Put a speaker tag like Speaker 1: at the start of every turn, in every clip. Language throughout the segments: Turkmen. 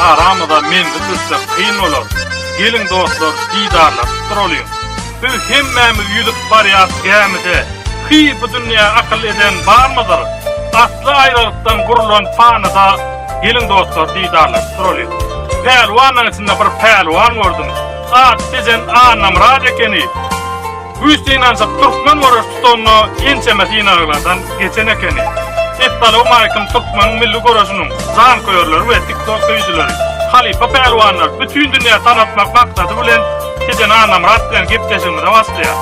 Speaker 1: Aramyza menzil düşse kyn bolar. Geliň dostlar didarlaşyp duralyň. Biz hemmämiz ýüzüp barýas gämide. Hy bu dünýä akyl eden barmydyr? Asly aýralykdan gurlan panyda Geliň dostlar didarlaşyp duralyň. Pälwanlaň içinde bir pälwan gördüm. Ady Tejen Annamyrat ekeni. Güýç synanyşyp türkmen göreş tutanda ençeme synaglardan geçen ekeni. Essalawmalikim türkmeniň milli göreşiniň janköýerleri we tiktok söýüjileri. Halypa pälwanlar bütin dünýä tanatmak maksady bilen Tejen Annamyrat bilen gepleşigimize başlaýar.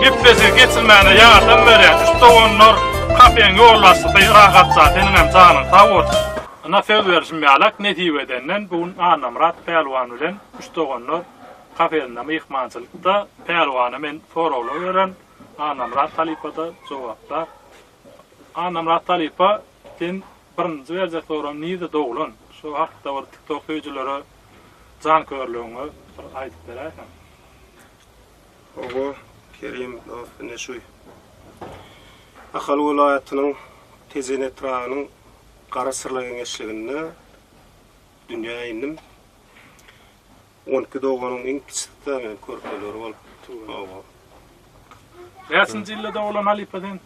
Speaker 1: Gepleşigi geçirmäne ýardam berýän üç doganlar kafeň ýolbaşçysy Rahatjan seniňem janyň sag bolsun. Ynha söz berişim ýalak nesip edenden bu gün Annamyrat pälwan bilen üç doganlar Kafesinde myhmançylykda pälwana men soraglar beren, Annamyrat halypa-da jogapdar. Annamyrat halypa, sen birinji berjek soragym nirde doglan? Şu hakda bir TikTok söýüjilere janköýerligiňi bir aýdyp beräýseň.
Speaker 2: Hawa, Kerim dost ine şu Ahal welaýatynyň Tejen etrabynyň Garasyrla geňeşliginde dünýä indim. 12 doganyň iň kiçisi-de men körpeleri bolup. Hawa.
Speaker 1: Näçinji ýylda doglan halypa sen?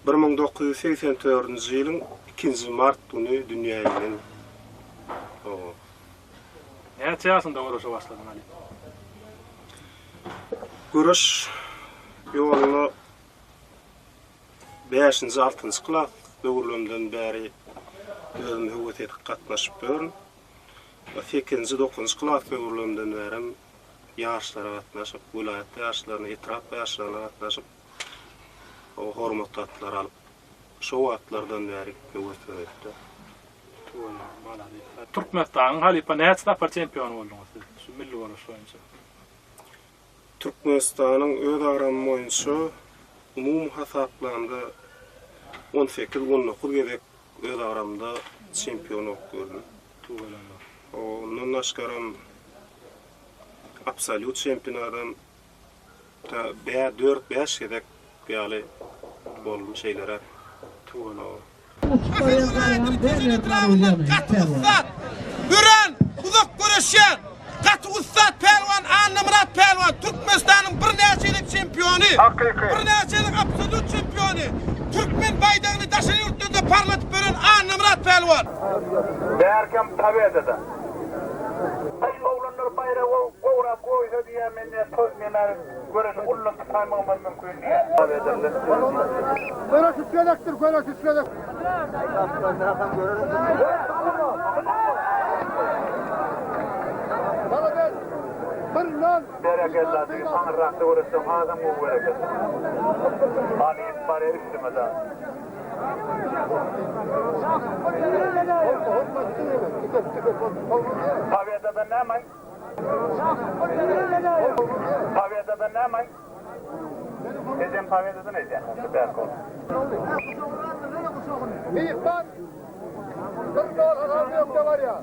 Speaker 2: 1984-nji ýylyň ikinji mart güni dünýä inen. Hawa.
Speaker 1: Näçe ýaşyňda göreşe başladyň halypa?
Speaker 2: Göreş ýoluna bäşinji, altynjy klas döwürlerimden bäri özüm höwes edip gatnaşyp ýörün. Sekizinji, dokuzynjy klas döwürlerimden bärem ýaryşlara gatnaşyp, welaýat ýaryşlaryna, etrap ýaryşlaryna gatnaşyp, hormatly atlary alyp, şo wagtlardan bäri höwes döretdi.
Speaker 1: Türkmenistanyň halypa näçe sapar çempiony bolduňyz siz şu milli göreş boýunça?
Speaker 2: Türkmenistanyň öz agramy boýunça umumy hasaplanda on sekiz, on dokuz gezek öz agramda çempion bolup gördüm.
Speaker 1: Tüweleme.
Speaker 2: Ondan daşgaram absolýut çempionadam ta bä dört, bäş gezek ýaly boldum şeýleräk.
Speaker 1: Tüweleme.
Speaker 3: Ahal welaýatynyň Tejen etrabyndan gaty ussat, örän uzak göreşýän, gaty ussat pälwan Annamyrat pälwan, Türkmenistanyň birnäçe gezek çempiony, birnäçe gezek absolýut çempiony, türkmen baýdagyny daşary ýurtlarda parladyp ýören Annamyrat pälwan.
Speaker 4: Bärkem pobedada. Aý oglanlar baýragy gowrak goýsa diýýän men diýýän toý men göreşi ullan tutaýmagymam mümkin diýýän.
Speaker 3: Göreş üç gezekdir göreş üç gezek.
Speaker 4: Berekella jigim aňyrrakda göreşseň hasam gowy berekella. Alyp barýa üstüme da. Pobedadan näme? Pobedadan näme? Ejem pobedadan edýär. Şu bärki ol.
Speaker 3: Myhman bir nol hasaby öňde barýar.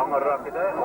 Speaker 4: Aňyrrak gidäýin.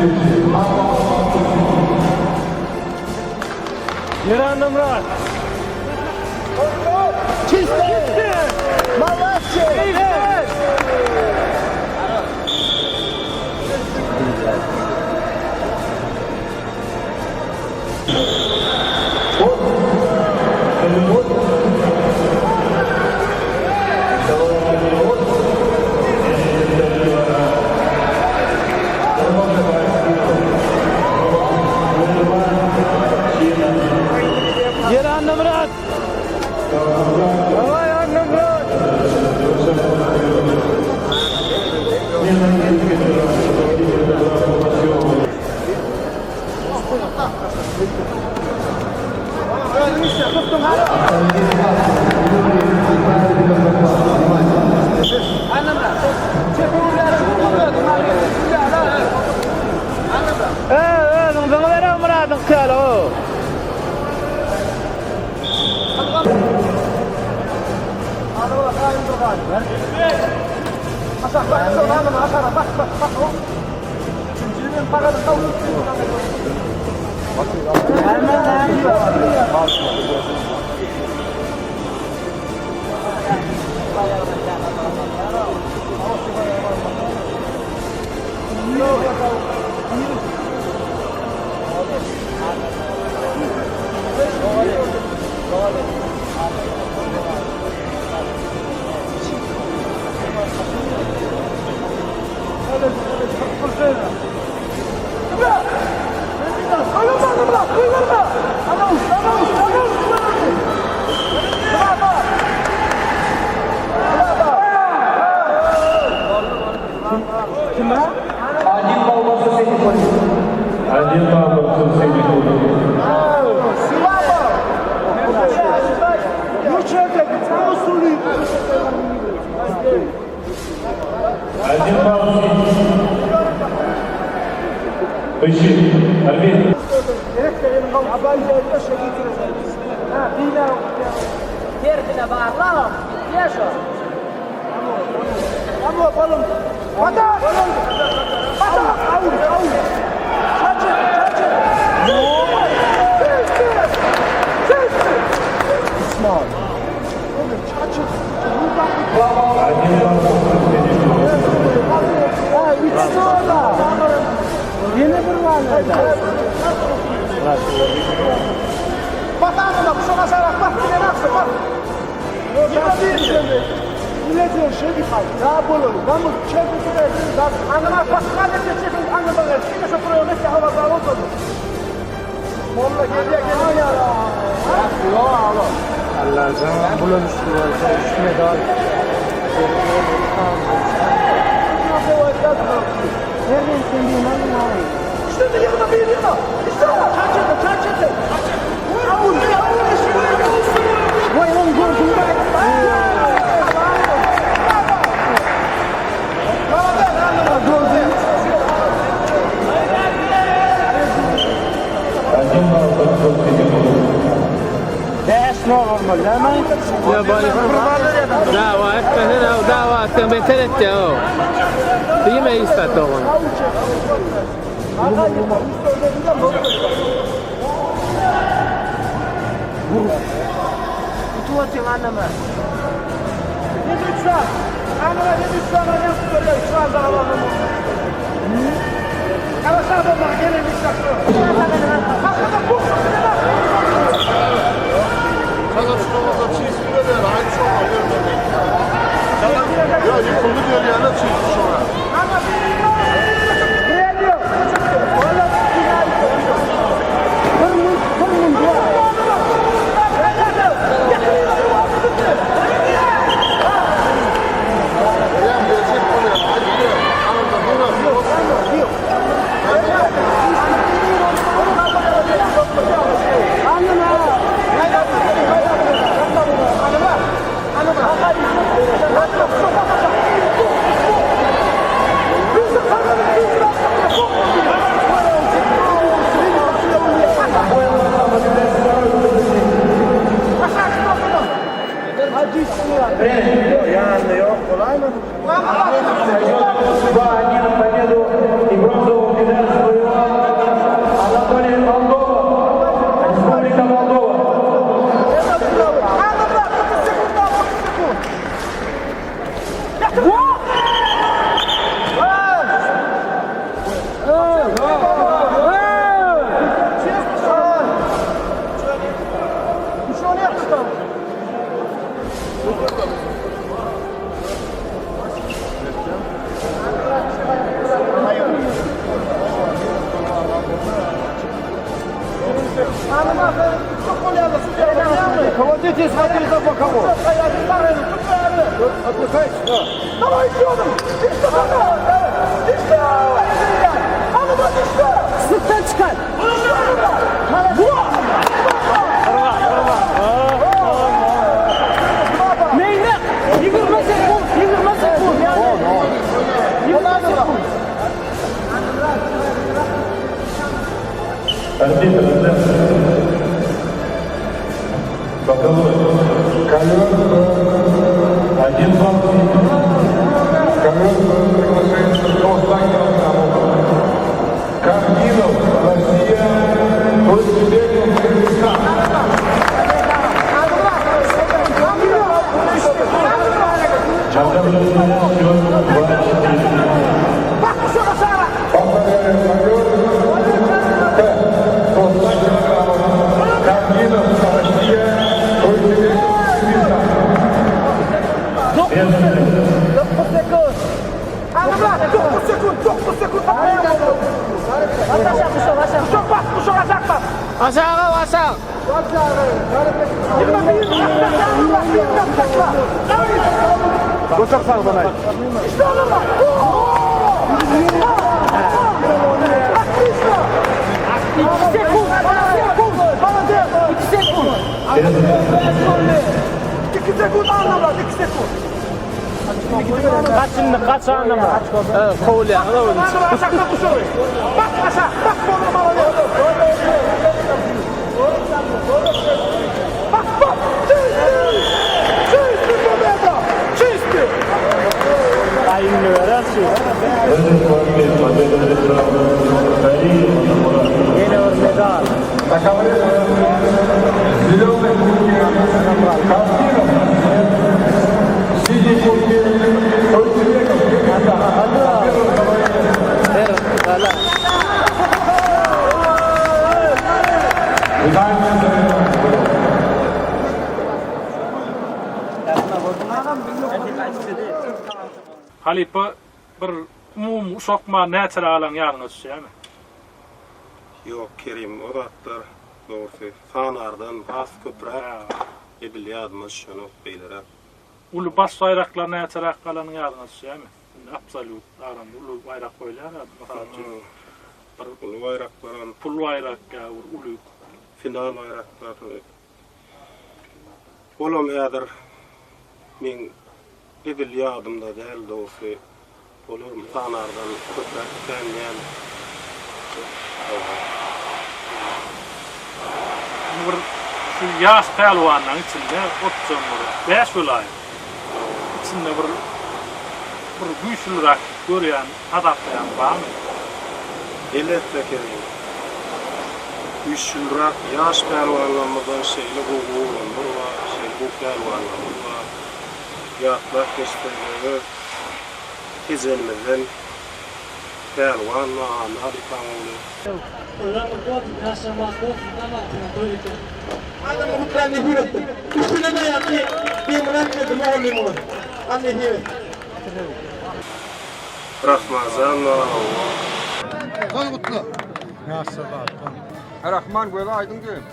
Speaker 5: Ýeri Annamyrat. Ýeri Annamyrat. Daway Annamyrat. Özüň zyňyberew Myradyň käli-ow. Dawa etmesene, dawa etseň beter etýäň-ow. Diýme hiç zat dogan.
Speaker 6: Sırttan çıkar. Meynak. 20 sekund. 20 sekund. 20 sekund.
Speaker 5: Aşağı aşağı.
Speaker 6: 2 sekund. 2 sekund.
Speaker 3: 2 sekund anlamlar, 2 sekund.
Speaker 5: Kaç şimdi kaç anlamda? Evet, kovuluyor.
Speaker 3: Aşağıda kuşağı. Bak aşağı, bak kolunu bana. Bak bak, çizdi. Çizdi Pobeda. Çizdi.
Speaker 1: Halypa bir umumy uşakma näçe alan ýadyňa düşýärmi?
Speaker 2: Ýok Kerim o zatlar dogrusy sanardan has köpräk edil ýadyma düşenok beýleräk.
Speaker 1: Uly baş baýraklar näçeräk galanyň ýadyňa düşýärmi? Indi absolýut agramda uly baýrak goýulýar ýa mysal üçin bir
Speaker 2: Uly baýraklaram
Speaker 1: pul baýrak ýa bir uly
Speaker 2: final baýraklary olam häzir meň edil ýadymda däl dogrusy olar sanardan köpräk kän däl.
Speaker 1: Indi bir şu ýaş pälwanlaryň içinde otuzam bir bäş welaýat içinde bir bir güýçlüräk görýän hasaplaýan barmy?
Speaker 2: Elbetde Kerim. Güýçlüräk ýaş pälwanlarymyzdan şeýle gowy oglanlar bar, şeýle gowy pälwanlarymyz bar. Ýatlap geçsek öz Tejenimizden pälwan bar, Anna halypaň ogly. Rahmanjan bar, hawa.
Speaker 7: Rahman gözi aýdyň diýen.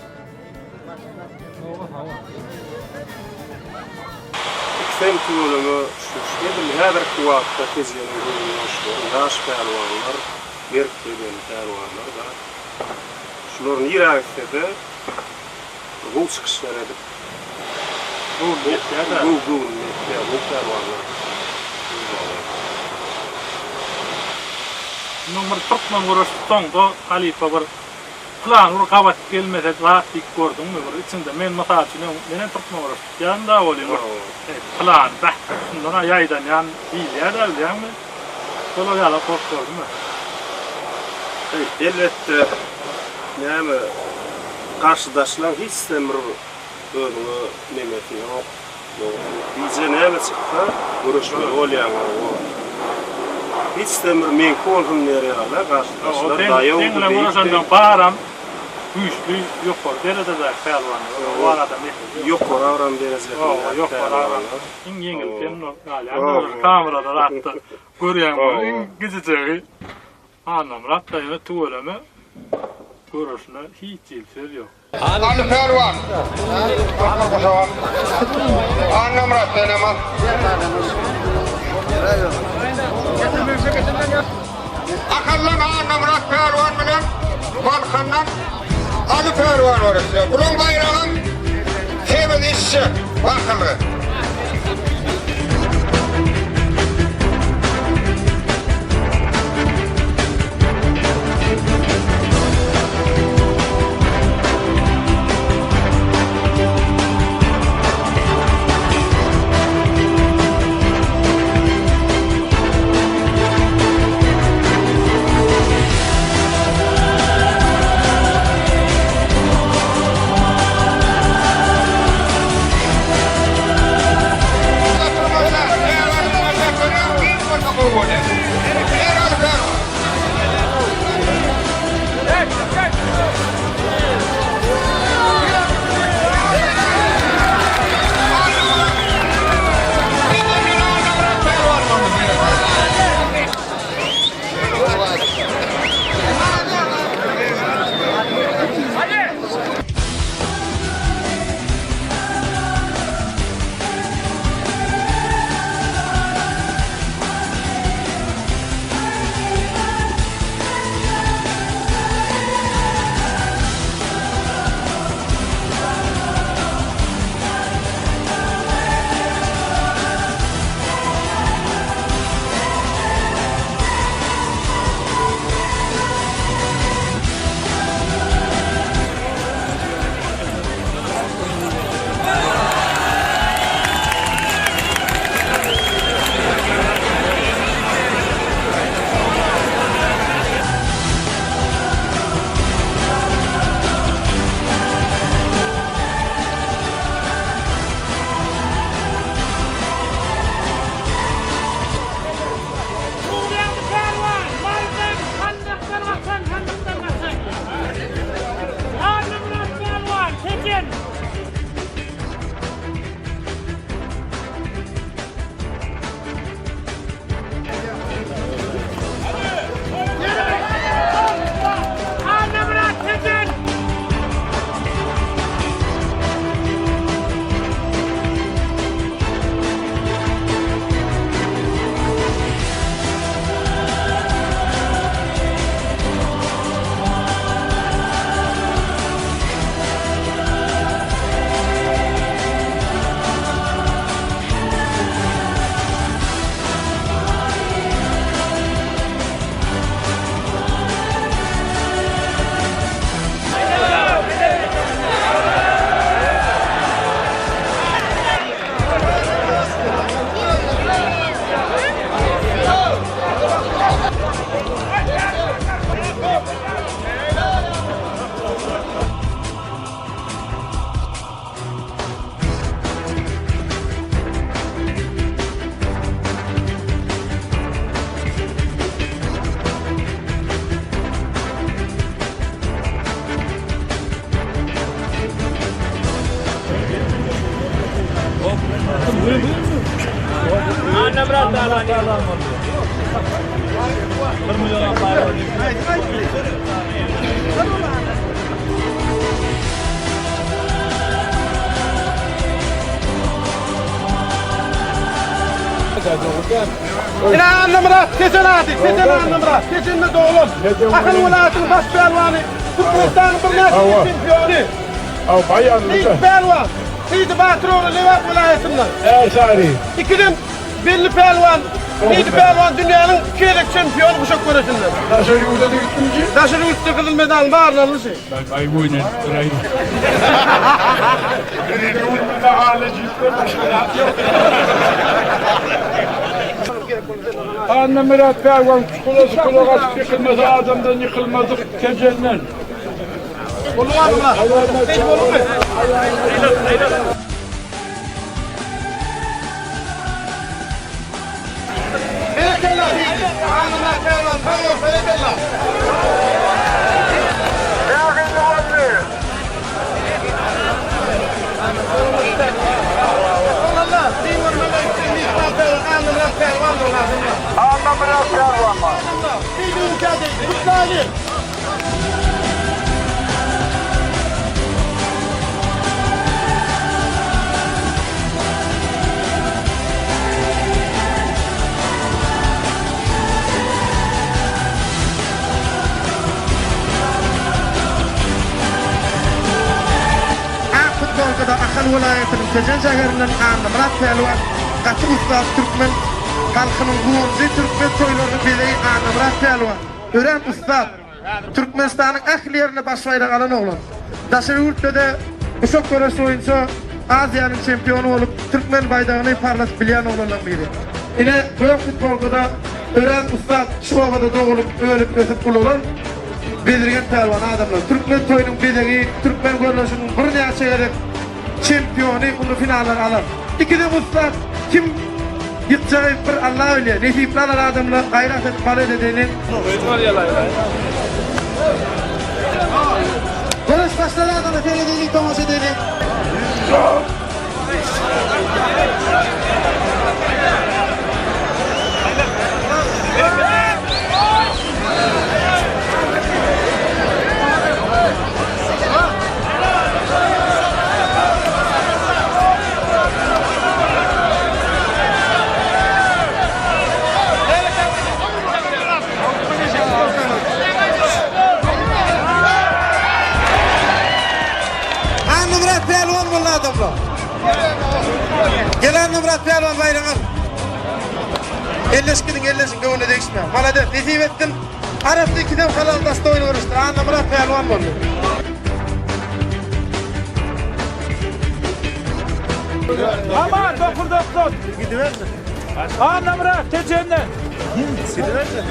Speaker 2: Ikisem tüweleme şu edil häzirki wagtda Tejeniň göwnüne hoş bolan ýaş pälwanlar, berk bedenli pälwanlar bar. Şular nirä gitse-de gowy çykyşlar edip,
Speaker 1: Göwnüne ýetýär-dä.
Speaker 2: gowy göwnüne ýetýär, gowy pälwanlar.
Speaker 1: Munuň bir türkmen göreşi soňda halypa bir plan bir gabat gelmese zat diýip gördüňmi bir içiňde men mysal üçin öň menem türkmen göreşi tutýan-da welin bir plan bäh şundan-a ýaýdanýan diýilýär-dä bilýäňmi? Şolar ýaly bolup gördümi?
Speaker 2: Elbetde näme garşydaşlaň hiçsem bir özüňe nemesi ýok. Gije näme çyksa göreşmeli bolýaň hawa. Hiçsem bir meňki bolsun diýer ýaly garşydaşlar daýaw
Speaker 1: Seň bilen göreşenleň baram güýçli ýokary derejedäki pälwanlar. O barada mesele ýok.
Speaker 2: Ýokary agram derejesindäki
Speaker 1: Ýokary agram. Iň ýeňil sen galýaň. Kamerada zatda görýäň iň gijijegi. Annamyrat da ýöne tüweleme. Göreşine hiç hili söz ýok.
Speaker 7: Aly pälwan. Doktor guşak al. Annamyrat senem al. Ahaldan Annamyrat pälwan bilen Balkandan Aly pälwan göreşýär. Bulaň baýragam semiz eşek, bakylygy.
Speaker 8: Nurýagdy pälwan, Marydan sandykdan gaçan, sandykdan gaçan. Annamyrat pälwan, Tejen. Annamyrat Tejen.
Speaker 3: Ine Annamyrat Tejen ady, Tejen Annamyrat, Tejende doglan. Ahal welaýatynyň baş pälwany, Türkmenistanyň birnäçe ýyl çempiony. Beýik pälwan, Seýdi Batyr ogly Lebap welaýatyndan. Ikiden belli pälwan, Seýdi pälwan dünýäniň iki gezek çempiony guşak göreşinden. Daşary ýurda-da gitdimki? Daşary ýurtda gyzyl medal barlanlyşy.
Speaker 1: Annamyrat pälwan çukula-çukula gaçyp ýykylmasa adamdan ýykylmadyk Tejenden.
Speaker 3: Berekella Seýdi. Annamyrat pälwan sag bol berekella.
Speaker 4: Nähili boldy? Annamyrat pälwan.
Speaker 3: welaýatynyň Tejen şäherinden Annamyrat pälwan, gaty ussat türkmen halkynyň guwanjy, türkmen toýlarynyň bezegi Annamyrat pälwan, örän ussat, Türkmenistanyň ähli ýerinde baş baýrak alan oglan. Daşary ýurtda-da guşak göreşi boýunça Aziýanyň çempiony bolup, türkmen baýdagyny parladyp bilýän oglanlaryň biri. Ine, gök futbolkada örän ussat, şu obada dogulyp, önüp, ösüp ulalan Bezirgen pälwan adamlar. Türkmen toýunyň bezegi, türkmen göreşiniň birnäçe gezek çempiony, uly finallar alan. Ikisem ussat, kim ýykjagy bir Alla bilýär. Nesipli alar adamlar, gaýrat edip malet edeliň. Göreş başlady adamlar seredeliň tomaşa edeliň. Annamyrat pälwan boldy adamlar. Gel Annamyrat pälwan baýragyňy al. Elleşip gidiň elleşiň göwne degişmäň. Malades nesip etsin. Arasy ikisem halal dastoýny göreşdir. Annamyrat pälwan boldy.
Speaker 4: Aman 990. Gidibersin. Annamyrat Tejenden. Gidibersin.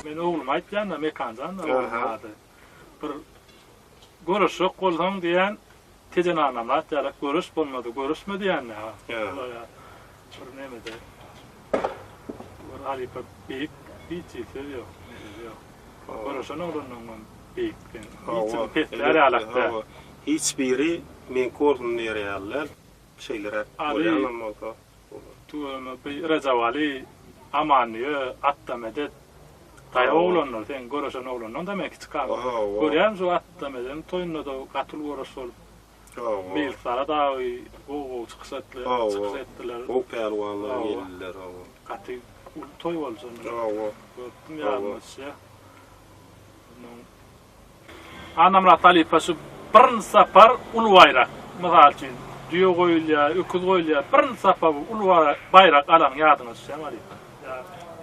Speaker 1: Men ogluma aýtýan-da, Mekanjan-da oglumyň ady. Bir göreşjek bolsaň diýýän, Tejen Annamyrat ýalak göreş bolmady, göreşme diýýän-dä. Bir nemede bir halypa beýik hiç hili söz ýok, mesele ýok. Göreşen oglanlaryňam beýik sen. Hiç hili peslär ýalak däl.
Speaker 2: Hiç biri meňki bolsun diýer ýaly däl. Şeýleräk bolýanam bolsa.
Speaker 1: Tüweleme bi Rejebaly, Amanlyö, Atda Medet daýaw oglanlar seň göreşen oglanlaň-da men kiçi kaka. Görýän şu Atda Medediň toýunda-da gaty uly göreş bolup. Meýlisara dagy gowy-gowy çykyş etdiler, çykyş etdiler.
Speaker 2: Gowy pälwanlar geldiler.
Speaker 1: Gaty uly toý boldy şonda. Görüpdim ýadyma düşýär. Annamyrat halypa şu birinji sapar uly baýrak, mysal üçin, düýe goýulýar, öküz goýulýar, birinji sapar bu uly baýrak alanyň ýadyňa düşýärmi halypa?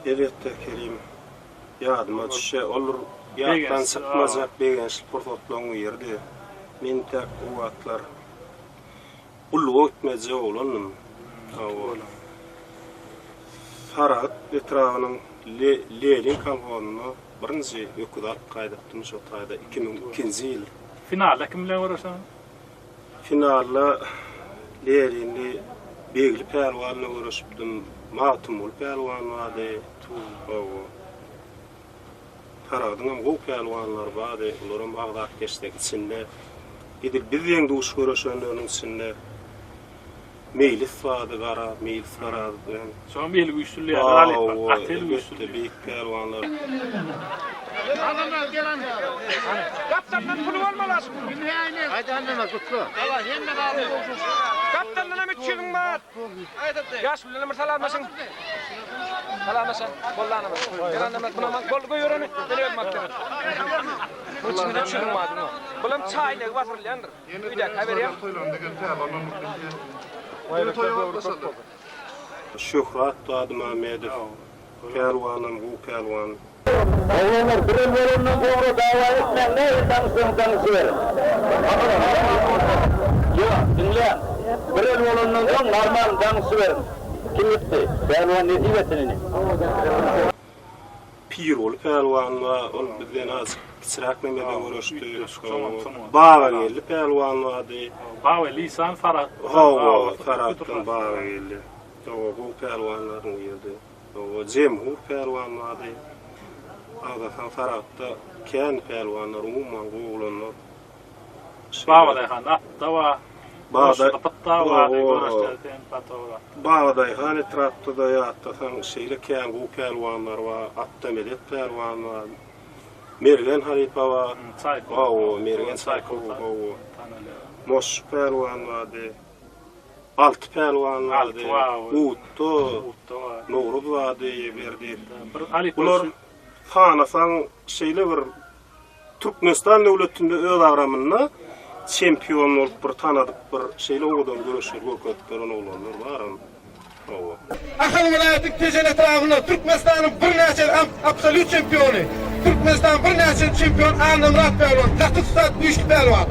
Speaker 2: Elbetde Kerim, ýadyma düşýär. Ol bir ýatdan çykmajak begençli pursatlaryň biridi. Men entäk o wagtlar gulluga gitmejek oglandym. Hawa. Saragt etrabynyň Lenin kolhozynda Birinji öküz alyp gaýdypdym şo taýda 2002-nji ýyl.
Speaker 1: Finalda kim bilen göreşdiň?
Speaker 2: Finalda Leninli Begli pälwan bilen göreşipdim. Magtymguly pälwan bardy. Hawa. Saragdyňam gowy pälwanlary bardy. Olaram agzap geçsek içinde. Edil biz deň-duş göreşenleriniň içinde. Meýlis bardy gara, Meýlis garady bilen.
Speaker 1: Şoňam eli güýçli diýýärler halypa. Gaty eli güýçli.
Speaker 2: Elbetde beýik pälwanlar.
Speaker 4: Gapdaldan puly bolmaly aşyk. Gapdaldanam 300 müň manat. Ýaşuly bilen bir salamlaşyň. Salamlaşan. Boldy anamyz. Gel anamyz. Buna boldy goýbereni. Men özüm alyp bererin. Bu içinde 300 müň manat. Bulam çaýnegi basyrylýandyr.
Speaker 2: Şöhrat Dadymamedow pälwanam gowy pälwan.
Speaker 9: Oglanlar bir el bolandan soňra dawa etmäň nähili tanyşsaňyz tanyşyberiň. Ýok, diňläň. Bir el bolandan soň normal daňyşyberiň. Kim ýykdy? Pälwan nesip etsin indi.
Speaker 2: Pirguly pälwan bar, ol bizden azajyk kiçiräk nemede göreşdi. Babageldi pälwan bardy.
Speaker 1: Babageldi Isan Saragtdan.
Speaker 2: Hawa, Saragtdan Babageldi. Hawa, gowy pälwanlaryň biridi. Hawa, Jemhur pälwan bardy. Agzasaň Saragtda kän pälwanlar, umuman gowy oglanlar.
Speaker 1: Babadaýhan atda bar.
Speaker 2: Babadaýhan etrapda-da ýatlasaň şeýle kän gowy pälwanlar bar. Atda Medet pälwan bar. Mergen halypa bar. Hawa, Mergen Çaýkow, hawa. Moşşy pälwan bardy. Alty pälwan bardy. Gutda, Nowruz bardy, Berdi. Bular sanasaň şeýle bir Türkmenistan döwletinde öz agramynda çempion bolup bir tanadyp bir şeýle owadan göreşleri görkezip beren oglanlar baram. Hawa.
Speaker 3: Ahal welaýatynyň Tejen etrabynda Türkmenistanyň birnäçe absolýut çempiony, Türkmenistanyň birnäçe çempiony Annamyrat pälwan, gaty ussat, güýçli pälwan.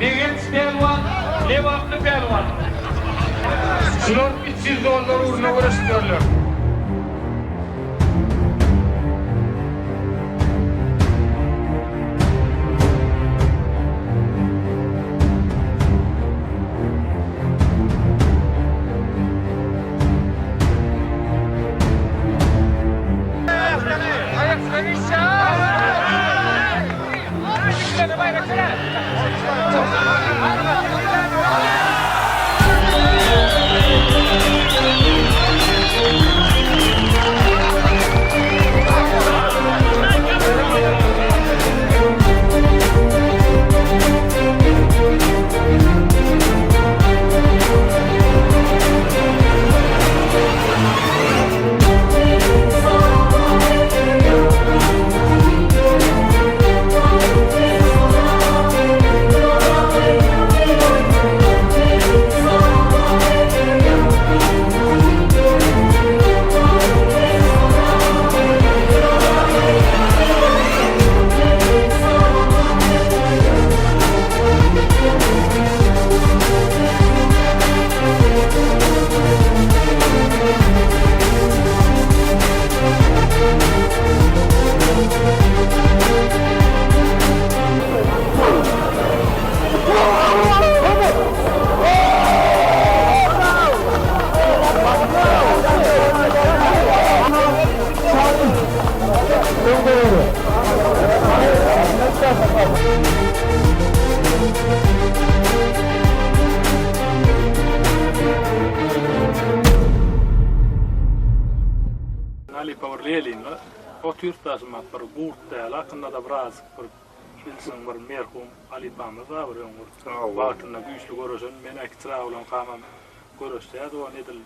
Speaker 4: Begenç pälwan, Lebaply pälwan. Şular 300 dollar ugrunda göreşip ýörler. Halypa bir Lelinle otyrda şumat bir gurt däli hakynda-da birazjyk bir bilseň bir merhum halypamyz bar bir öň bir wagtynda güýçli göreşen men-ä kiçiräk bolankamam göreşýärdi ony edil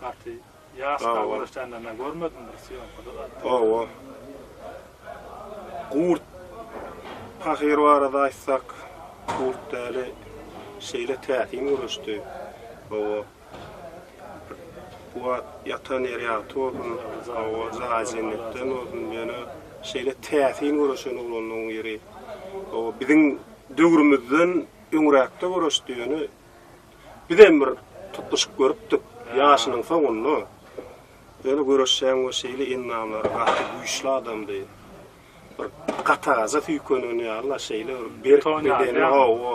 Speaker 4: gaty ýaşka göreşýänlerini görmedim bir sýomkada zat.
Speaker 2: Hawa. Gurt pahyr barada aýtsak Gurt däli şeýle täsin göreşdi. Hawa. Bu wagt ýatan ýeri ýagty bolsun, hawa, jaýy jennetden bolsun, ýöne şeýle täsin göreşen oglanlaryň biri. Hawa, biziň döwrümizden öňräkde göreşdi, ýöne bizem bir tutluşyp görüpdik ýaşynyň soňunda. Ýöne göreşýän we şeýle endamlary gaty güýçli adamdy. Bir gatagaja süýkenen ýaly-la, şeýle bir berk bedeni, hawa,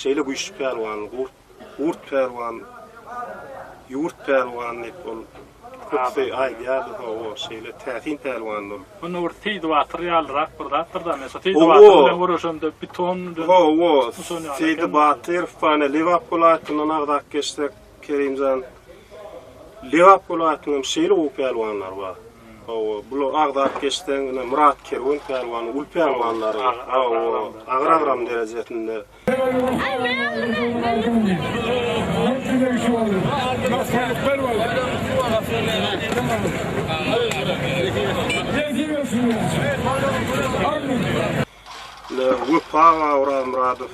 Speaker 2: şeýle güýçli pälwan, gurt Gurt pälwan, ýurt pälwan diýip ol köpüsi aýdýardy hawa, şeýle täsin pälwandy ol.
Speaker 1: Onda bir Seýdi batyr ýalyrak bir zatdyr-da, men şo Seýdi batyr bilen göreşemde biton bilen
Speaker 2: Hawa, Seýdi Batyrow bar, Lebap welaýatyndan agzap geçsek, Kerimjan, Lebap welaýatyndan hem şeýle gowy pälwanlar bar. Hawa, bular agzap geçseň, ine Myrat Kerwen pälwan, uly pälwanlar, hawa, agyr agram derejesinde. Wepa Orazmyradow.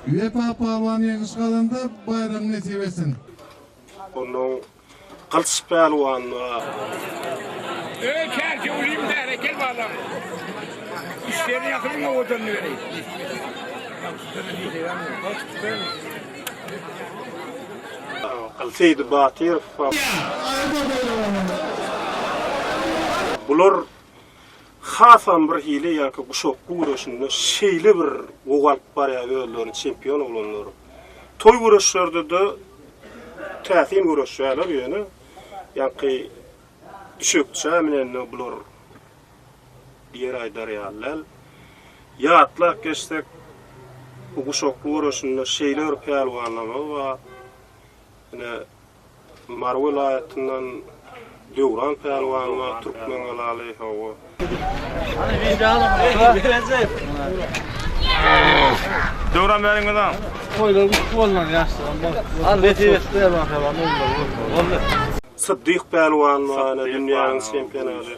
Speaker 10: Wepa pälwan ýeňiş gazandy, baýragyň nesip etsin.
Speaker 2: Onnoň Gylyç pälwan bar.
Speaker 7: Öý çärjewliyim bärekel balam. Işlerini ýakynyň owadanyny bereýin.
Speaker 2: Seýdi Batyrow bar. Bular hasam bir hili ýaňky guşakly göreşinde şeýle bir gowy alyp barýar özlerini çempion oglanlar. Toý göreşlerde-de täsin göreşýärler ýöne ýaňky düşekçä münende bular ýer aýdar ýaly däl. Ýatlap geçsek bu guşakly göreşinde şeýle bir pälwanlarymyz bar. Ine Mary welaýatyndan Döwran pälwan bar, Türkmengalaly, hawa.
Speaker 1: Döwran bäriňiz am.
Speaker 5: Toýlar gutly bolsun ýaşlar. Al nesip etsin Pälwan pälwan boldy.
Speaker 2: Syddyk pälwan bar, ine dünýäniň çempionady.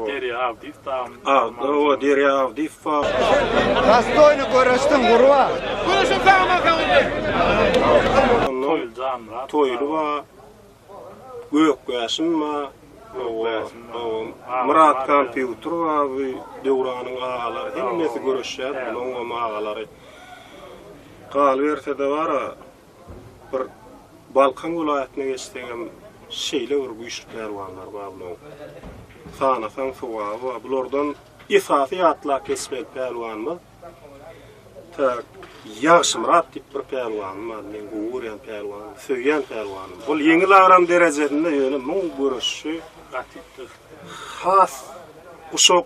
Speaker 1: Derýa Awdyýew dagam.
Speaker 2: Hawa, Derýa Awdyýew bar.
Speaker 7: Dostoýny göreşdiň gurban.
Speaker 3: Göreşiň sag aman sag boldy.
Speaker 1: Toýly Janmyrat.
Speaker 2: Toýly bar. Gökbäşim bar. Hawa, Myrat kompýuter bar, bu Döwranyň agalary hemmesi göreşýär, bulaňam agalary. Galyberse-de bar-a, bir Balkan welaýatyna geçseňem şeýle bir güýçli pälwanlar bar bulaň. Sanasaň sogaby bar. Bulardan esasy ýatlap geçmeli pälwanymyz tak Ýagşymyrat diýip bir pälwanym bar. Meň gowy görýän pälwanym, söýýän pälwanym. Ol ýeňil agram derejesinde ýöne muň göreşi
Speaker 1: gatypdyr.
Speaker 2: Has guşak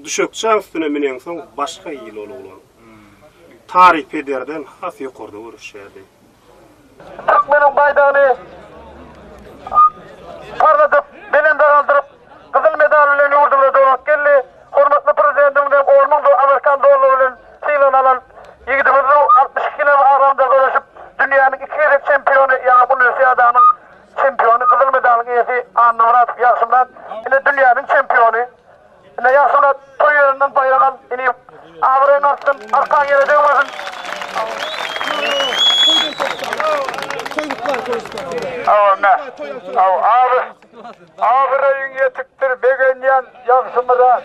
Speaker 2: Düşekçäň üstüne müneňsoň başga hili ol oglan. Taryp ederden has ýokarda görüşýärdi.
Speaker 9: Türkmeniň baýdagyny parladyp, belende galdyryp, gyzyl medal bilen ýurdumyza dolanyp geldi. Hormatly Prezidentimiziň on müň amerikan dollary bilen sylagyny alan ýigidimiz bu 62 kg agramda göreşip, dünýäniň iki gezek çempiony, ýagny Uniwersiadanyň çempiony, gyzyl medalyň eýesi Annamyrat Ýagşymyrat ine dünýäniň çempiony. Ine ýagşyla toý ýerinden baýrak al, inim. Abraýyň artsyn, arkaň ýere degmesin.
Speaker 7: Abraýyň ýetikdir, begenýän Ýagşymyrat.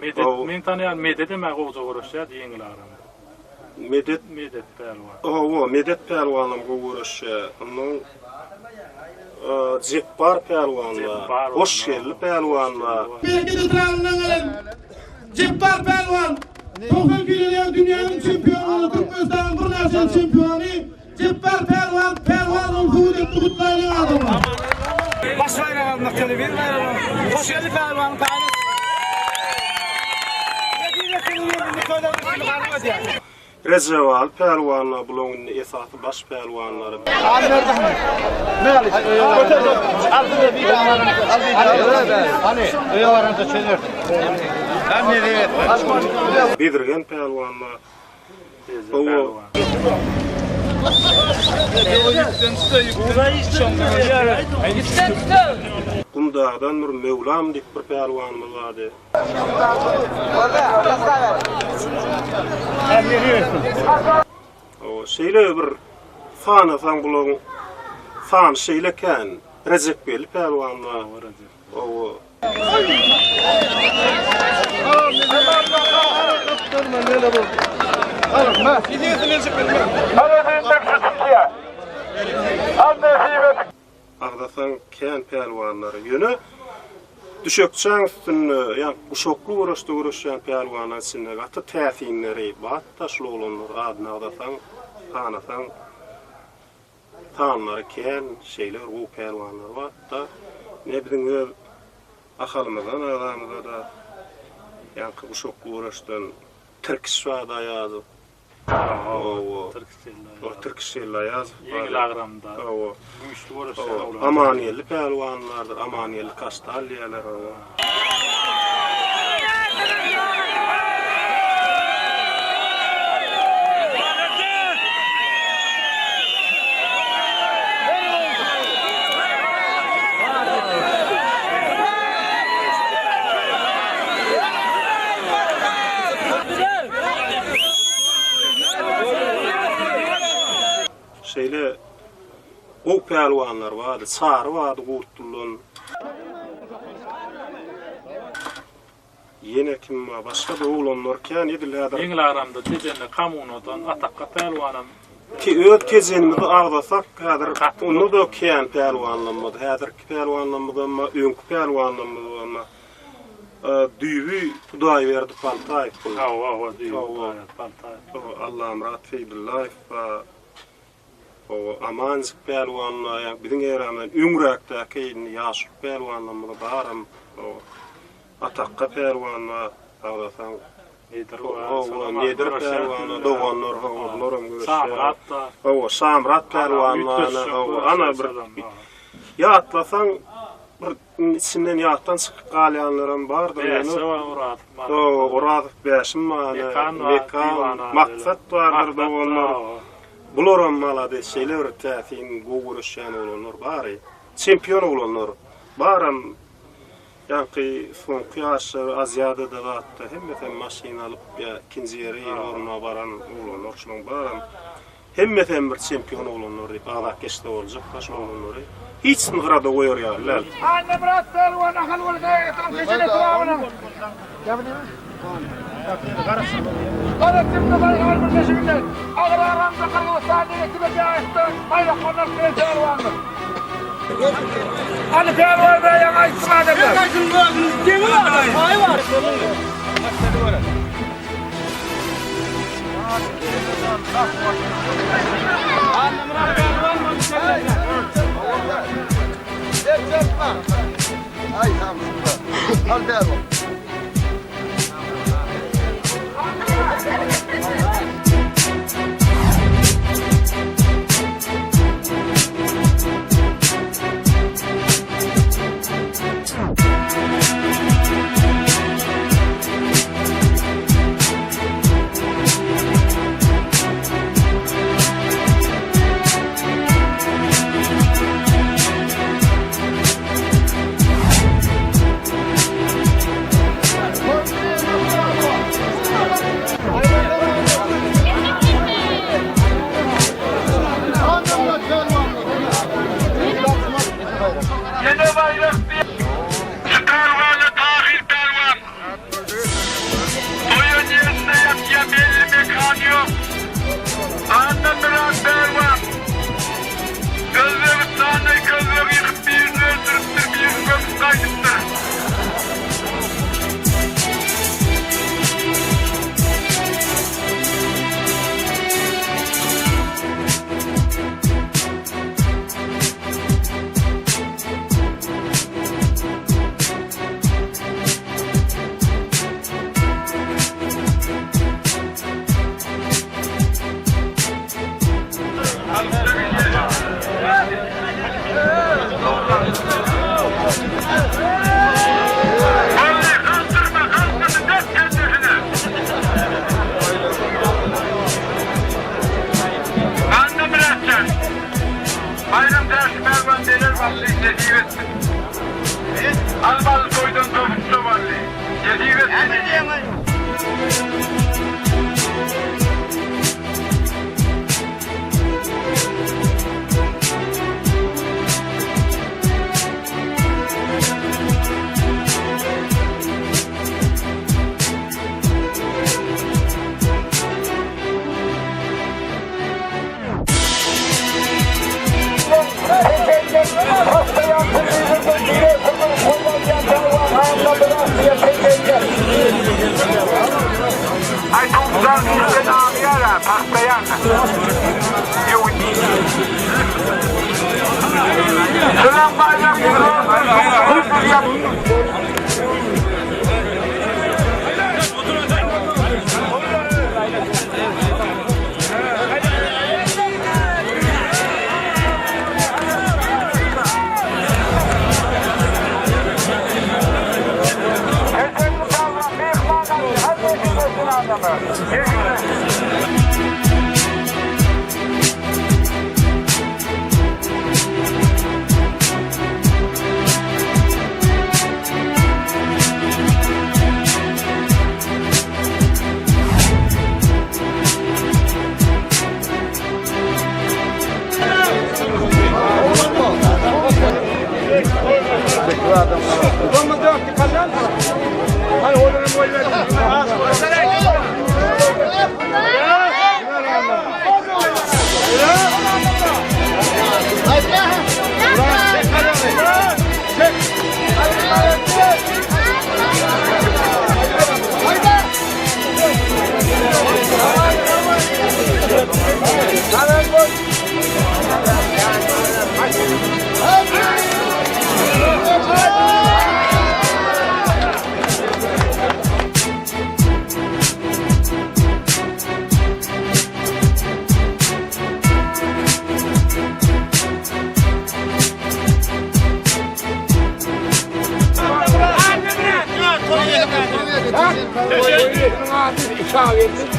Speaker 1: Medet, men tanaýan Mededem-ä gowja göreşýärdi ýeňil agramda.
Speaker 2: Medet
Speaker 1: Medet pälwan.
Speaker 2: Hawa, Medet pälwanam gowy göreşýär. Onnoň Jepbar pälwan bar, Hoşgeldi pälwan bar.
Speaker 3: Bereket etrabyndan gelen Jepbar pälwan 90 kilodäki dünýäniň çempiony boldy, Türkmenistanyň birnäçe ýyl çempiony Jepbar pälwan pälwan bolup subut etdi, gutlaýlyň adamlar.
Speaker 4: Baş baýrak almak telewizor baýragy. Hoşgeldi pälwanyň paýyna. Nesip etsin ýurdumyz toýlaryň üstüni garyp edýär.
Speaker 2: Rejebaly pälwanlar bulaň indi esasy baş pälwanlary. Bezirgen pälwanlar. Hawa. Gumdagdan bir Möwlam diýip bir pälwanymyz bardy. Hawa, şeýle bir sanasaň bularyň sany şeýle kän. Rejepgeldi pälwan bar. Hawa. Agzasaň kän pälwanlary. Ýöne düşekçäň üstünde, ýa guşakly göreşde göreşýän pälwanlaryň içinde gaty täsinleri, batda şul oglanlar adyny agzasaň, sanasaň Sanlary kän, şeýle bir gowy pälwanlar bar-da. Ine biziň öz Ahalymyzdan agzamyzda-da ýaňky guşakly göreşden Tirkiş bardy Aýazow. Hawa. Tirkiş Geldi Aýazow bar.
Speaker 1: Ýeňil agramda.
Speaker 2: Hawa.
Speaker 1: Güýçli göreşýän oglan.
Speaker 2: Amangeldi pälwan bardyr. Amangeldi Kaştal diýýärler. Hawa. Şeýle gowy pälwanlar bardy. Çary bardy Gurtduldan. Ýene kim bar? Başga-da oglanlar kän edil häzir.
Speaker 1: Ýeňil agramda Tejende Kamunadan Atakga pälwanam.
Speaker 2: Öz Tejenimizi agzasak häzir onda-da kän pälwanlarymyz. Häzirki pälwanlarymyzam bar, öňki pälwanlarymyzam bar. Düýbi Hudaýberdi Paltaýew bul.
Speaker 1: Hawa, hawa, düýbi Hudaýberdi Paltaýew.
Speaker 2: Allamyrat Seýdullaýew bar. Hawa, Amanjyk pälwan bar, ýa biziň eramyzdan öňräkdäki indi ýaşuly pälwanlarymyz baram. Hawa, Atakga pälwan bar, agzasaň.
Speaker 1: Nedir bar,
Speaker 2: Hawa, Nedir pälwan bar, doganlar, hawa, bularam göreşýär.
Speaker 1: Şamyrat bar.
Speaker 2: Hawa, Şamyrat pälwan bar, ana, hawa, ana bir ýatlasaň bir Indi içinden ýatdan çykyp galýanlaram bardyr ýöne.
Speaker 1: Bäşe bar Orazow bar.
Speaker 2: Hawa, Orazow Bäşim bar,
Speaker 1: Mekan bar,
Speaker 2: Mekan, Maksat bardyr doganlar. Bularam malades, şeýle bir täsin gowy göreşýän oglanlar bary. Çempion oglanlar. Baram ýaňky soňky ýaşlar Aziadada zatda hemmesem maşyn alyp ýa ikinji ýere ýene orna baran oglanlar şulaň baram. Hemmesem bir çempion oglanlar diýip agzap geçse boljak daş oglanlary hiçsini gyrada goýar ýaly däl.
Speaker 8: Annamyrat pälwan Ahal welaýatynyň Tejen etrabynyň. Garaşsyzlyk Baýragyň birleşiginden agyr agramda Gyrgyzystan döwleti Bäşde baýraklaryny alyp gelen pälwandyr. Hany pälwan bäý ýaňy aýtdym adamlar.
Speaker 3: Deňi bar, paýy bar.
Speaker 7: Ýene baýrak Şu pälwana Tahyr pälwan. Doýan ýerinde ýatýa belli mekany ýok. Annamyrat pälwan. Özbegistanda iki özbegi ýykyp birini öldüripdir birini gömüp gaýdypdyr. Boldy, galdyrma, galkany dök kellesine! Annamyrat jan, Baýram Täşli pälwan neler bally, nesip etsin. Al bally toýdan towukça bally, nesip etsin.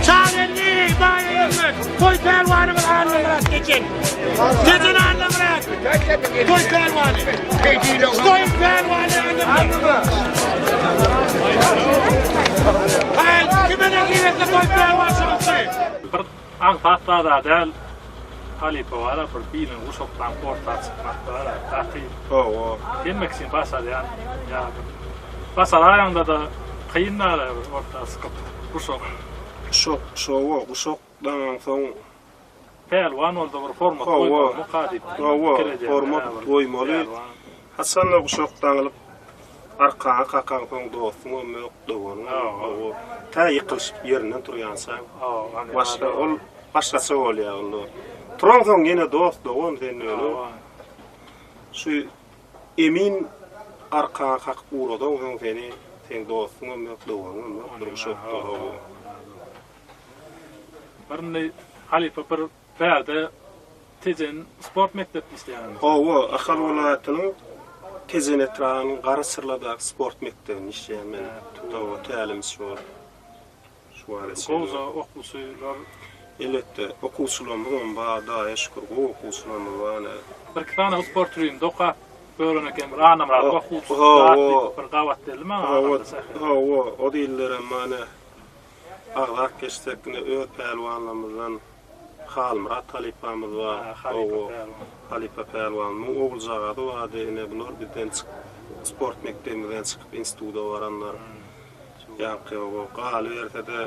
Speaker 8: Çageldi, baýa gelmek. Toý pälwanymyz Annamyrat Tejen. Tejen Annamyrat. Toý pälwany. Toý pälwany Annamyrat. Haý, kime nesip etse toý pälwan şonusy.
Speaker 1: Bir aňsat zada däl. Halypa bara bir birini guşaklap orta çykmak bara gaty.
Speaker 2: Hawa.
Speaker 1: Hemme kişi başarýan ýa bir başaraýaňda-da kyn bara bir orta çykyp. Guşak.
Speaker 2: Guşak, şowa, guşak daňaňsoň.
Speaker 1: Pälwan bolsa bir hormat goýmalymyka diýip
Speaker 2: pikir edýän. Hormat goýmaly. Haçanda guşak daňylyp arkaňa kakaňsoň dostuňam ýok, doganyňam ýok. Hawa. Tä ýykylyşyp ýerinden turýançaň. Başga ol başgaça bolýar onda. Turaňsoň ýene dost, dogan sen ýöne. Şu emin arkaňa kakyp ugradansoň seni seň dostuňam ýok, doganyňam ýok bir guşakda. Hawa.
Speaker 1: Bir indi halypa bir bärde Tejen sport mekdepde işleýäňmi?
Speaker 2: Hawa, Ahal welaýatynyň Tejen etrabynyň Garaçyrladaky sport mekdebinde işleýän men. Hawa, tälimçi bolup. Şu wagta çenli.
Speaker 1: Gowja okuwçylar.
Speaker 2: Elbetde, okuwçylarymyzam bar, Hudaýa şükür, gowy okuwçylarymyz bar ine.
Speaker 1: Birki sany sport türinde okap ýören eken bir Annamyrat okuwçysy zat diýip bir gabat geldi maňa Ahalda şäherde.
Speaker 2: Hawa, o dillerem bar ine. Agzap geçsek ine öz pälwanlarymyzdan Halmyrat halypamyz bar.
Speaker 1: Halypa pälwan.
Speaker 2: Halypa pälwan. Muň oguljagazy bardy ine bular bizden çykyp sport mekdebimizden çykyp instituda baranlar. Ýaňky oba galyberse-de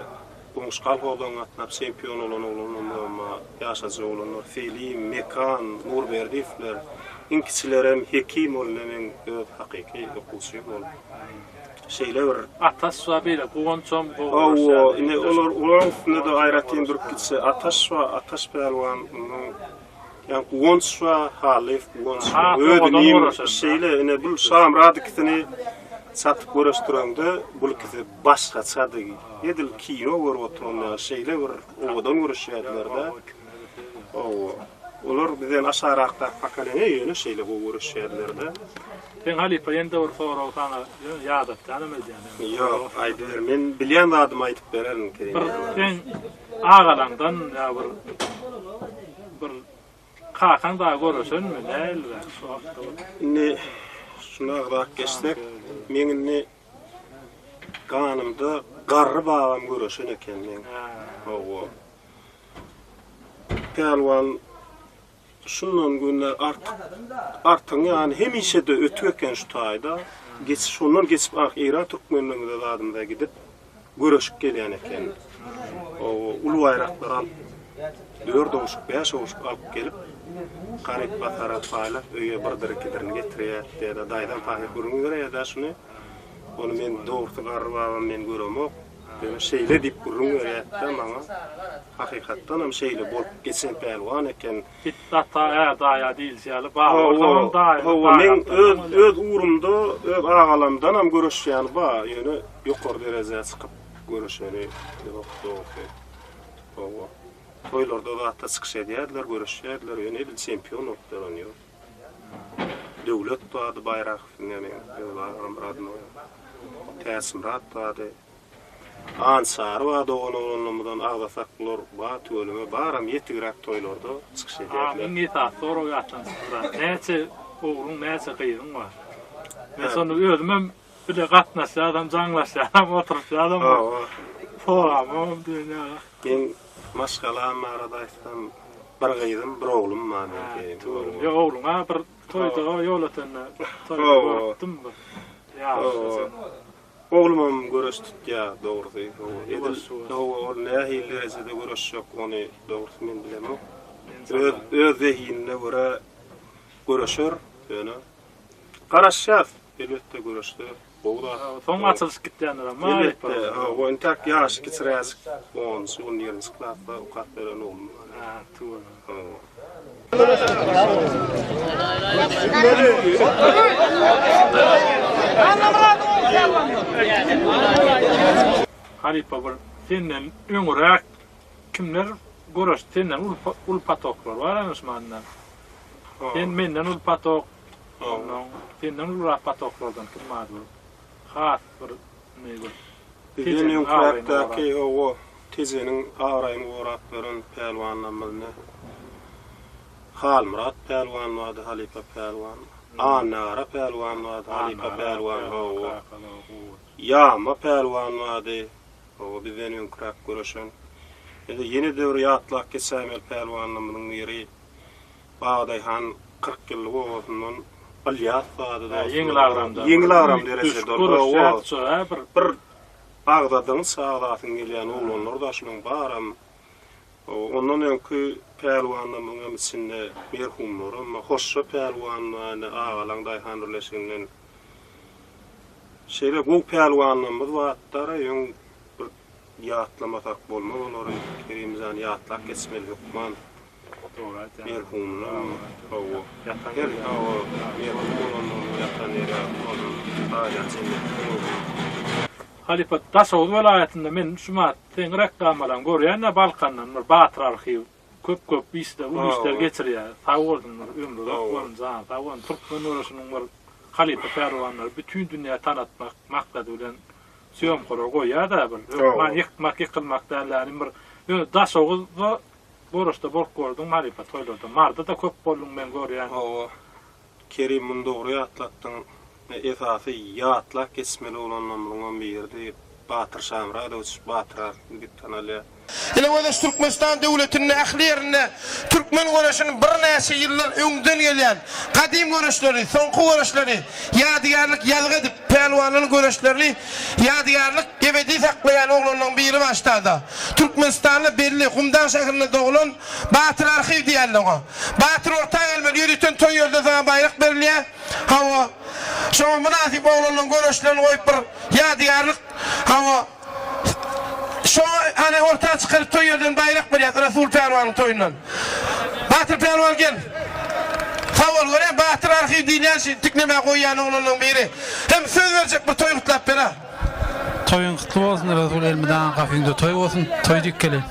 Speaker 2: goňşy kolhozdan gatnap çempion bolan oglanlarymyzam bar. Ýaşajyk oglanlar Selim, Mekan, Nurberdiýewler. Iň kiçilerem Hekim ol ine meň öz hakyky okuwçym ol. Şeýle bir.
Speaker 1: Ataş bar beýle Guwançam gowy
Speaker 2: Hawa,
Speaker 1: görüşýärdi.
Speaker 2: indi olar olaryň üstünde-de aýratyn durup gitse Ataş bar, Ataş pälwan, ondan ýa Guwanç bar, Hallyýew Guwanç.
Speaker 1: Has
Speaker 2: Öz
Speaker 1: owadan
Speaker 2: inim
Speaker 1: göreşen.
Speaker 2: şeýle ine bul Şamyrat ikisini çatyp göreşdireňde bul ikisi başgaçady. Edil kino görüp oturan ýaly şeýle bir owadan göreşýärdiler-de. Hawa. Olar bizden aşagrakdaky pokoleniýa ýöne şeýle gowy göreşýärdiler-de.
Speaker 1: Sen halypa ýene-de bir sorag saňa ýöne ýadatýanam öýdýän.
Speaker 2: Ýok, aýdyber. Men bilýän zadymy aýdyp bererin Kerim
Speaker 1: Bir
Speaker 2: jan.
Speaker 1: seň agalaňdan ýa bir bir kakaň dagy göreşenmi nähiliräk şu hakda bir.
Speaker 2: Indi şuny agzap geçsek, meň indi ganymda garry babam göreşen eken meň. Hawa. Pälwan Şundan günler artyk artygyň ýany hemişe-de ötük eken şu taýda. Geçip şondan geçip ah Eýran türkmenlerimize zadymyza gidip göreşip gelýän eken. Owo uly baýraklar alyp dört ogşuk bäş ogşuk alyp gelip garyp gasara paýlap öýe birdir ikidirini getirýär diýýär-de daýzam pahyr gürrüň berýär-dä şuny. Ony men dogrusy garry babam men göremok. Ýöne şeýle diýip gürrüň berýärdi-de maňa. Hakykatdanam şeýle bolup geçen pälwan eken.
Speaker 1: It ata, är daýa diýilişi ýaly, baba bolsamam daýy.
Speaker 2: Hawa, meň öz öz ugrumda öz agalamdanam göreşýäni bar, ýöne ýokary derejä çykyp göreşeni ýok dogrusy. Hawa. Toýlarda zatda çykyş edýärdiler, göreşýärdiler, ýöne edil çempion bolup ýören ýok. Döwlet bardy Baýrakow indi meň öz agam radnoý. Täçmyrat bardy. Ançary bar dogan oglanlarymyzdan agzasak bular bar tüweleme baram ýetigräk toýlarda çykyş edýärdiler.
Speaker 1: Iň esasy sorag ýatdan çykdy biraz. Näçe ogluň näçe gyzyň bar? Men şonda özümem bile gatnaşýadam jaňlaşýadam oturyşýadam.
Speaker 2: Hawa.
Speaker 1: Soramam diýen ýaly.
Speaker 2: Meň maşgalam barada aýtsam bir gyzym bir oglum bar meňki.
Speaker 1: Ýok ogluňa bir toýda ýol ötende toýda görüpdim bir. Ýaşly.
Speaker 2: Oglumam göreş tutýar dogrusy. Edil hawa ol nähili derejede göreşjek ony dogrusy men bilemok. Öz öz zehinine görä göreşer ýöne garaşýas elbetde göreşse gowy zat.
Speaker 1: Soň açylyşyp gitýändir ama.
Speaker 2: Elbetde hawa entäk ýaşy kiçiräjik onunjy on birinji klasda okap ýören oglum bar.
Speaker 1: Ha tüweleme.
Speaker 2: Hawa.
Speaker 1: Halypa bir senden öňüräk kimler göreşdi senden uly uly potoklar bar ana şu manyda. Sen menden uly potok ondan senden ulurak potoklardan kim bar bir has bir ne bir
Speaker 2: Bizden öňküräkdäki hawa Tejeniň abraýyny gorap ýören pälwanlarymyz ne Halmyrat pälwan bardy, halypa pälwan. Annagara pälwan bardy, halypa pälwan, hawa. Ýama pälwan bardy, hawa, bizden öňküräk göreşen. Indi ýene-de bir ýatlap geçäýmeli pälwanlarymyzyň biri Babadaýhan 40 ýyllyk obasyndan Ylýas bardy, dostlar.
Speaker 1: Ýeňil agramda.
Speaker 2: Ýeňil agram derejede ol, hawa. Bir. Agzadygyňça agzasyň gelýän oglanlar-da şulaň baram. Ondan öňki pälwanlarymyzyňam içinde merhumlaram bar. Hoşja pälwan bar, indi Agalaň daýhan birleşiginden. Şeýle gowy pälwanlarymyz bar-da, öň bir ýatlamasak bolmaz olary. Kerimjan ýatlap geçmeli hökman.
Speaker 1: Dogry aýtýaň.
Speaker 2: Merhumlar hawa. Ýatan ýeri. Hawa, merhum bolanlaryň ýatan ýeri ýagty bolsun. Jaýlary jennetde bolsun.
Speaker 1: Halypa Daşoguz welaýatynda men şumat seň reklamalaň görýän-de Balkandan bir Batyr arhiw köp köp işler uly işler geçirýär sag bolsun bir ömri uzak bolsun jany sag bolsun türkmen göreşiniň bir halypa pälwanlary bütin dünýä tanatmak maksady bilen sýomkalar goýýar-da bir hökman ýykmak ýykylmak däl ýaly bir ýöne Daşoguzda Göreşde bolup gördüňmi halypa toýlarda? Marda-da köp bolduň men görýän.
Speaker 2: Hawa. Kerim muny dogry ýatlatdyň. Esasy ýatlap geçmeli bolanlarymyzyňam biridi Batyr Şamyradowiç Batyr atly diýip tanalýar.
Speaker 3: Ine göreş Türkmenistan döwletinde ähli ýerinde türkmen göreşiniň birnäçe ýyllar öňden gelýän gadym göreşleri, soňky göreşleri ýadygärlik ýazgy edip, pälwanlaryň göreşlerini ýadygärlik ebedi saklaýan oglanlaryň biri başda-da Türkmenistanda belli Gumdag şäherinde doglan Batyr Arhiw diýýärler oňa. Batyr orta gelmeli ýöriten toý ýerde saňa baýrak berilýär. Hawa, şoňa mynasyp oglanlaryň göreşlerini goýup bir ýadygärlik, hawa, şoňa hany orta çykaryp toý ýerden baýrak berýäs Resul pälwanyň toýundan. Batyr pälwan gel. Sag bol, görýäň Batyr Arhiw diýilýän şi tiklemä goýýan oglanlaryň biri. Hem söz berjek bir toý gutlap ber-a.
Speaker 5: Toýuň gutly bolsun Resul elmydama gapyňda toý bolsun toý dik geleýin.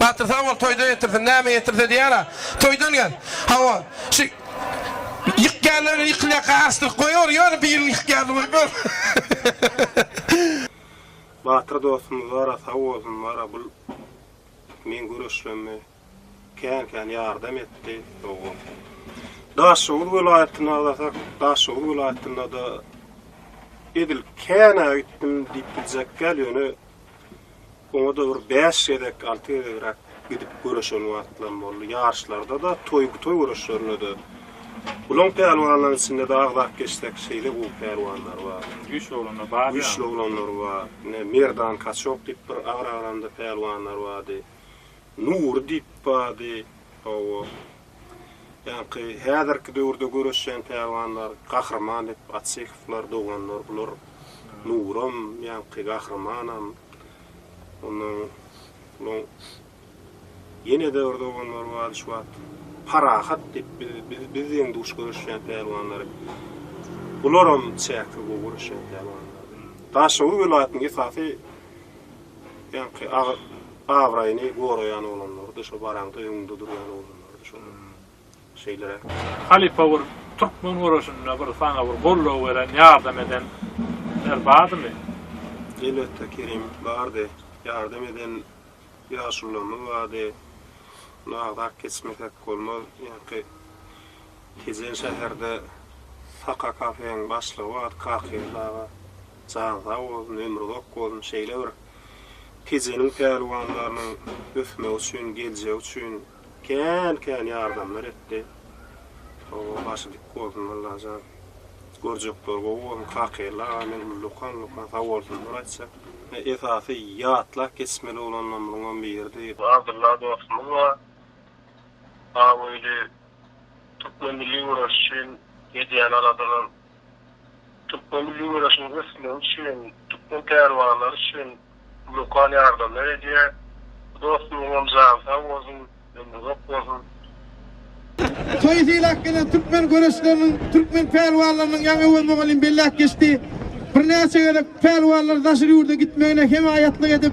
Speaker 3: Batyr sag bol toýda getirsin näme getirse diýýär-a toýdan gel. Hawa şu ýykýanlar bilen ýykylýan garyşdyryp goýawr ýöne birini ýykýanyny goýup ber.
Speaker 2: Batyr dostumyz bara sag bolsun bara bul meň göreşlerime kän kän ýardam etdi hawa. Daşoguz welaýatyny agzasak Daşoguz welaýatynda-da edil kän-ä gitdim diýip biljek däl ýöne Oňa-da bir bäş gezek, alty gezegräk gidip göreşen wagtlarym boldy. Ýaryşlarda-da, toý toý göreşlerinde-de. Bulaň pälwanlaryň içinde-de agzap geçsek, şeýle gowy pälwanlar bar.
Speaker 1: Güýçli oglanlar bar ýaly.
Speaker 2: Güýçli oglanlar bar. Ine, Merdan Kaçok diýip bir agyr agramda pälwanlar bardy. Nury diýip bardy. Hawa. Ýaňky häzirki döwürde göreşýän pälwanlar Gahryman diýip Açykowlar doganlar bular Nuram ýaňky Gahrymanam ondan bulaň ýene-de bir doganlary bardy şu wagt Parahat diýip biz biz biz deň-duş göreşýän pälwanlary bularam çäksiz gowy göreşýän pälwanlardy. Daşoguz welaýatynyň esasy Ýaňky agyr abraýyny goraýan oglanlardy, şo baraňda öňüňde durýan oglanlardy şolar. Şeýleräk.
Speaker 1: Halypa bir türkmen göreşinde bir saňa bir goldaw beren, ýardam eden ler bardymy?
Speaker 2: Elbetde Kerim, bardy. Ýardam eden ýaşulularymyz bardy. Muny agzap geçmesek bolmaz. Ýaňky Tejen şäherde Saka kafeň başlygy bardy, Kakygeldi aga. Jany sag bolsun, ömri uzak bolsun, şeýle bir Tejeniň pälwanlarynyň ösmegi üçin, geljegi üçin kän-kän ýardamlar etdi. Hawa, başy dik bolsun Allajan. Görjekleri gowy bolsun. Kakygeldi aga men ullakan-ullakan sag bolsunlar aýtjak. Esasy ýatlap geçmeli bolanlarymyzyňam biridi.
Speaker 7: Abdylla dostumyz bar. Aweýli türkmen milli göreşi üçin edýän aladalar Türkmen milli göreşiniň ösmegi üçin, türkmen pälwanlary üçin ullakan ýardamlar edýär. Bu dostumyzyňam jany sag bolsun, ömri uzak bolsun.
Speaker 3: Toýy sylap gelen türkmen göreşleriniň, türkmen pälwanlarynyň ýaňy Öwez mugallym belläp geçdi. Birnäçe gezek pälwanlar daşary ýurda gitmegine hemaýatlyk edip,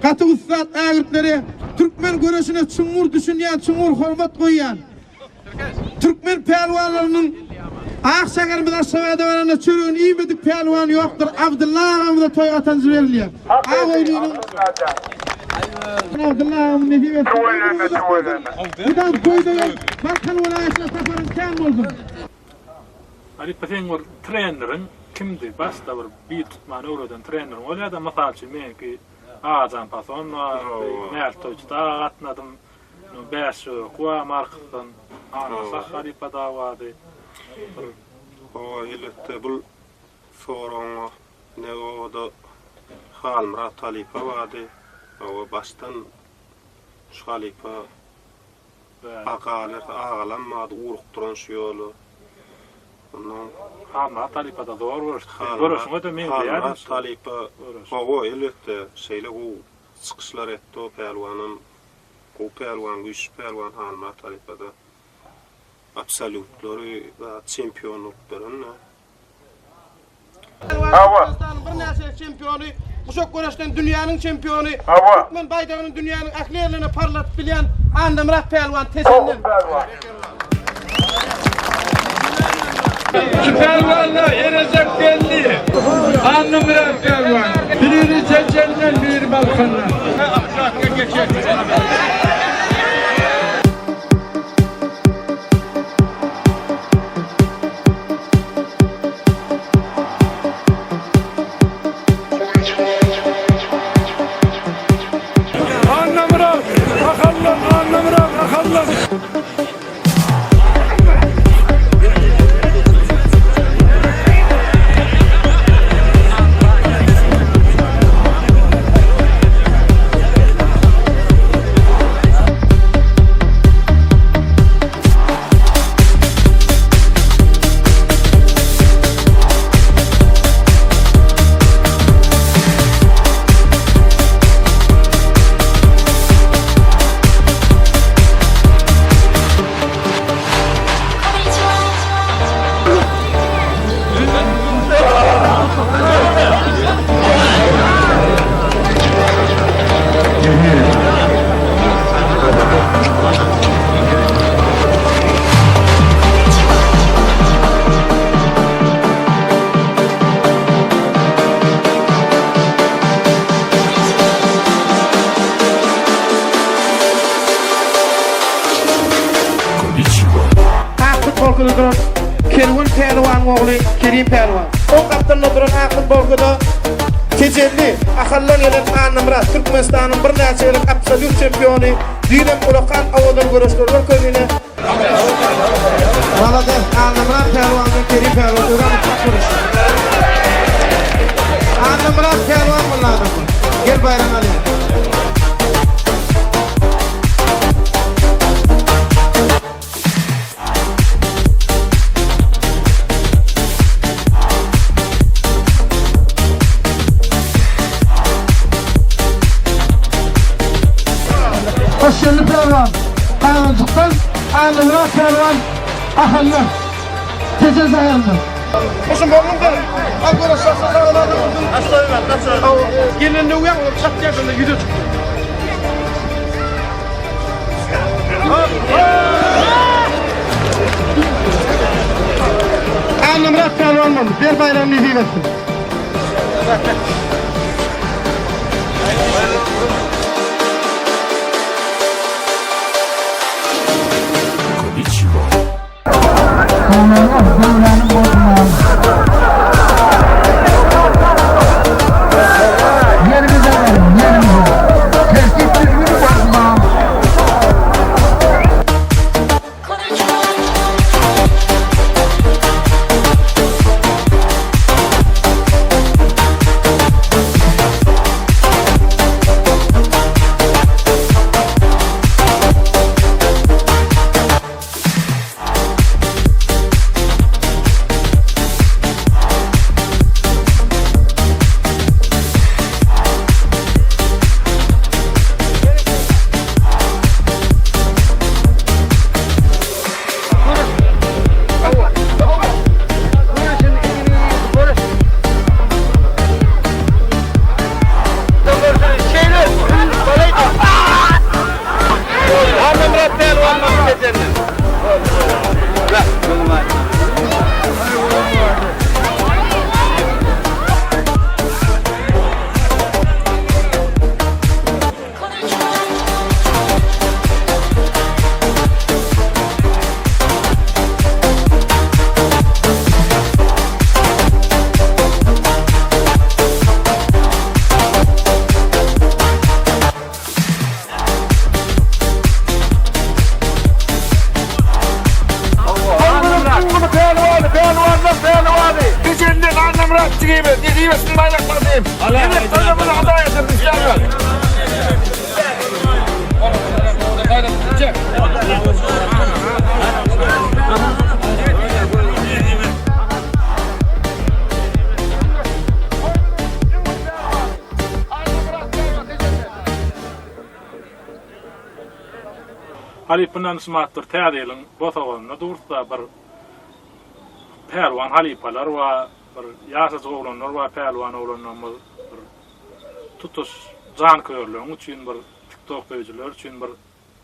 Speaker 3: gaty ussat ägirtleri türkmen göreşine çuňňur düşünýän, çuňňur hormat goýýan, Türkmen pälwanlarynyň ak şäherimiz Aşgabada baranda çöregini iýmedik pälwan ýokdur. Abdylla agamyza toý gatanjy berilýär. Agöýliniň Abdylla agamyz nesip etsin. Ömrüň uzak bolsun. Mydam toýda gel. Balkan welaýatyna saparyň kän bolsun.
Speaker 1: Halypa seň bir treneriň kimdi? Başda bir bil tutmany öwreden treneriň bolýada mysal üçin meňki Agajan Pason bardy, Mälik Toýçy daga gatnadym. Bäşjüwek wa Markysdan Anna şah halypa dagy bardy. Bir
Speaker 2: Hawa elbetde bul soragyňa ne obada. Halmyrat halypa bardy. Hawa, başdan şu halypa galyberse agalam bardy, ugrukdyran şu ýola. Ondan
Speaker 1: Halmyrat halypa-da zor göreşdi. Seň göreşiňe-de meňzeýärdi.
Speaker 2: Halmyrat halypa, hawa, elbetde, şeýle gowy çykyşlar etdi o pälwanam. Gowy pälwan, güýçli pälwan Halmyrat halypa-da. Absolýutlary zat çempion bolup beren-de.
Speaker 3: Hawa. Türkmenistanyň birnäçe çempiony, guşak göreşden dünýäniň çempiony, türkmen baýdagyny dünýäniň ähli ýerlerine parladyp bilýän Annamyrat pälwan Tejenden.
Speaker 8: Şu pälwanlar erejek belli. Annamyrat pälwan. Biri Tejenden, biri Balkandan. Annamyrat, Ahaldan, Annamyrat, Ahaldan.
Speaker 3: Ak futbolkada duran Kerwen pälwanyň ogly Kerim pälwan. Oň gapdalynda duran ak futbolkada Tejenli, Ahaldan gelen Annamyrat, Türkmenistanyň birnäçe gezek absolýut çempiony, düýnem ulakan owadan göreşler görkezine. Malades, Annamyrat pälwan bilen Kerim pälwan örän ussat göreşdi. Annamyrat pälwan boldy adamlar. Gel baýragyňy alýan.
Speaker 8: Hoşgeldi pälwan Gaýynjykdan, Annamyrat pälwan Ahaldan, Tejen şäherinden.
Speaker 3: Hoşum bolduň sen. Al göreş şahsy saňa da bolsun. Gelin döwýäň, olar çatýar şonda ýüze çykýar.
Speaker 8: Annamyrat pälwan boldy. Ber baýragyny nesip etsin.
Speaker 3: Annamyrat pälwan Tejenli.
Speaker 1: Halypa ynanyşmatdyr täze ýylyň bosagynda dursa bir pälwan halypalar bar, bir ýaşajyk oglanlar bar pälwan oglanlarymyz bir tutuş janköýerleriň üçin bir tiktok söýüjiler üçin bir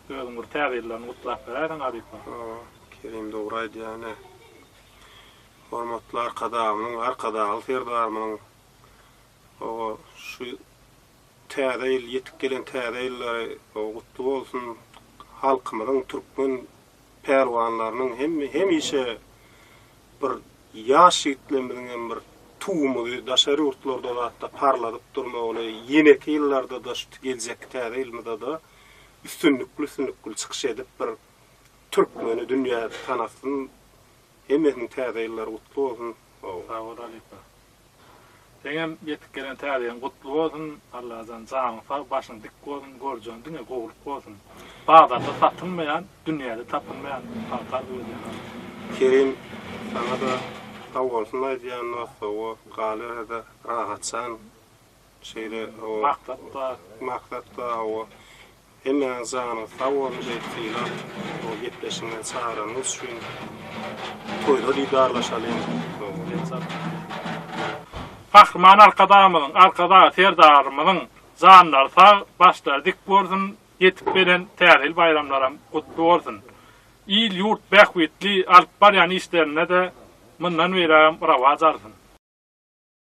Speaker 1: özüň bir täze ýyllaryny gutlap beräýseň halypa.
Speaker 2: Hawa Kerim dogry aýdýan ä. Hormatly Arkadagymyzyň Arkadagly Serdarymyzyň hawa şu Täze ýyl ýetip gelen täze ýyllary gutly bolsun halkymyzyň türkmen pälwanlarynyň hemme hemişe bir ýaş ýigitlerimiziň hem bir tugumyzy daşary ýurtlarda zatda parladyp durmagyny ýeneki ýyllardada şu geljekki täze ýylymyzada üstünlikli üstünlikli çykyş edip bir türkmeni dünýä tanatsyn hemmesiniň täze ýyllary gutly bolsun.
Speaker 1: Sag bol halypa. Seňem ýetip gelen täze ýylyň gutly bolsun Allajan janyň sag başyň dik bolsun görjegiň diňe gowluk bolsun bazarda satylmaýan dünýäde tapylmaýan pagta arzuw edýän adam.
Speaker 2: Kerim saňada sag bolsun aýdýan dost hawa galyberede rahatjan şeýle hawa
Speaker 1: Maksat bar.
Speaker 2: Maksat bar hawa Hemmäňiz janyňyz sag bolsun beýik sylap bu gepleşigiňe çagyranyňyz üçin toýda didarlaşalyň.
Speaker 1: Gahryman Arkadagymyzyň, Arkadag Serdarymyzyň janlary sag, başlary dik bolsun, ýetip gelen Täze ýyl baýramlaram gutly bolsun. Il-ýurt bähbitli alyp barýan işlerinde-de mundan beýlägem rowaç alsyn.